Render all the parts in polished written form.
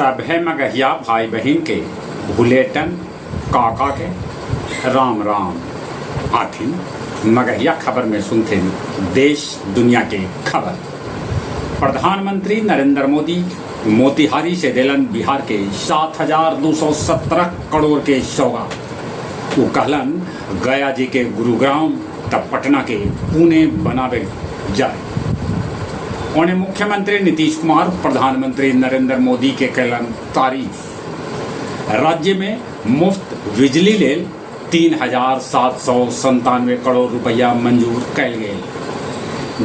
सभे मगहिया भाई बहिन के भुलेटन काका के राम राम। आथिन मगहिया खबर में सुनथिन देश दुनिया के खबर। प्रधानमंत्री नरेंद्र मोदी मोतिहारी से देलन बिहार के 7,217 करोड़ के सौगात। उ कहलन गया जी के गुरुग्राम तब पटना के पुणे बनावे जाए। ओने मुख्यमंत्री नीतीश कुमार प्रधानमंत्री नरेंद्र मोदी के कैलन तारीफ। राज्य में मुफ्त बिजली लेल 3,797 करोड़ रुपया मंजूर कैल गेल।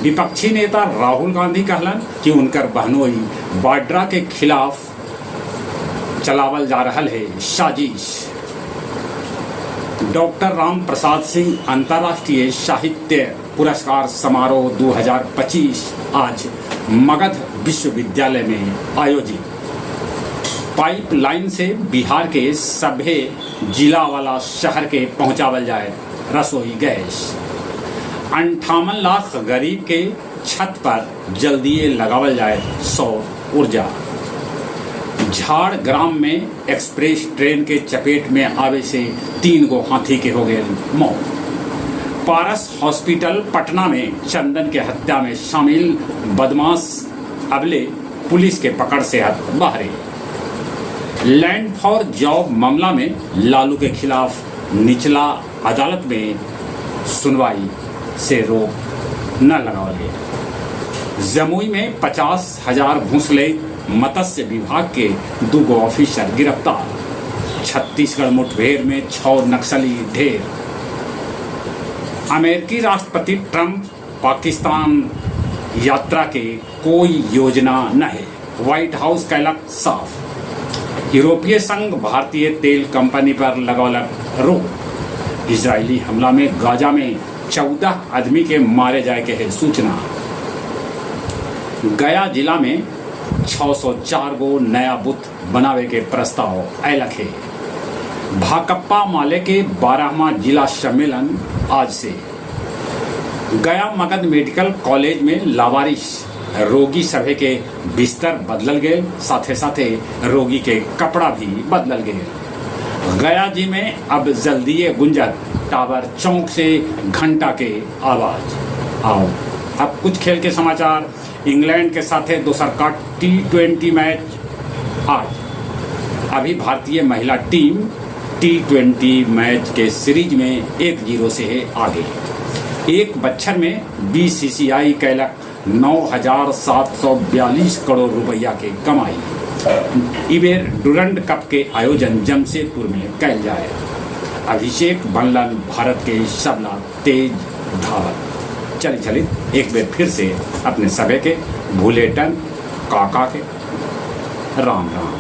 विपक्षी नेता राहुल गांधी कहलन कि उनकर बहनोई वाड्रा के खिलाफ चलावल जा रहल है साजिश। डॉक्टर राम प्रसाद सिंह अंतर्राष्ट्रीय साहित्य पुरस्कार समारोह 2025 आज मगध विश्वविद्यालय में आयोजित। पाइपलाइन से बिहार के सभे जिला वाला शहर के पहुंचावल जाए रसोई गैस। 58 लाख गरीब के छत पर जल्दिए लगावल जाए सौर ऊर्जा। झाड़ग्राम में एक्सप्रेस ट्रेन के चपेट में आवे से तीन गो हाथी के हो गए मौत। पारस हॉस्पिटल पटना में चंदन के हत्या में शामिल बदमाश अबले पुलिस के पकड़ से हत बाहरे। लैंड फॉर जॉब मामला में लालू के खिलाफ निचला अदालत में सुनवाई से रोक न लगावल गया। जमुई में 50,000 घूस ले मत्स्य विभाग के दूगो ऑफिसर गिरफ्तार। छत्तीसगढ़ मुठभेड़ में छह नक्सली ढेर। अमेरिकी राष्ट्रपति ट्रंप पाकिस्तान यात्रा के कोई योजना न है, व्हाइट हाउस कैलक साफ। यूरोपीय संघ भारतीय तेल कंपनी पर लगौलक रोक। इजरायली हमला में गाजा में 14 आदमी के मारे जाए के है सूचना। गया जिला में 604 गो नया बूथ बनावे के प्रस्ताव ऐलक है। भाकपा माले के 12वां जिला सम्मेलन आज से। गया मगध मेडिकल कॉलेज में लावारिस रोगी सभे के बिस्तर बदलल गए, साथे साथे रोगी के कपड़ा भी बदलल गए। गया जी में अब जल्दीए गुंजत टावर चौक से घंटा के आवाज। आओ, अब कुछ खेल के समाचार। इंग्लैंड के साथे दोसर का टी20 मैच आज। अभी भारतीय महिला टीम टी20 मैच के सीरीज में 1-0 से है आगे। एक बच्छर में बीसीसीआई कैलक 9,742 करोड़ रुपया के कमाई। इबेर डुरंड कप के आयोजन जमशेदपुर में कैल जाए। अभिषेक बनलन भारत के सबला तेज धावक। चली चली, एक बार फिर से अपने सभे के भूलेटन काका के राम राम।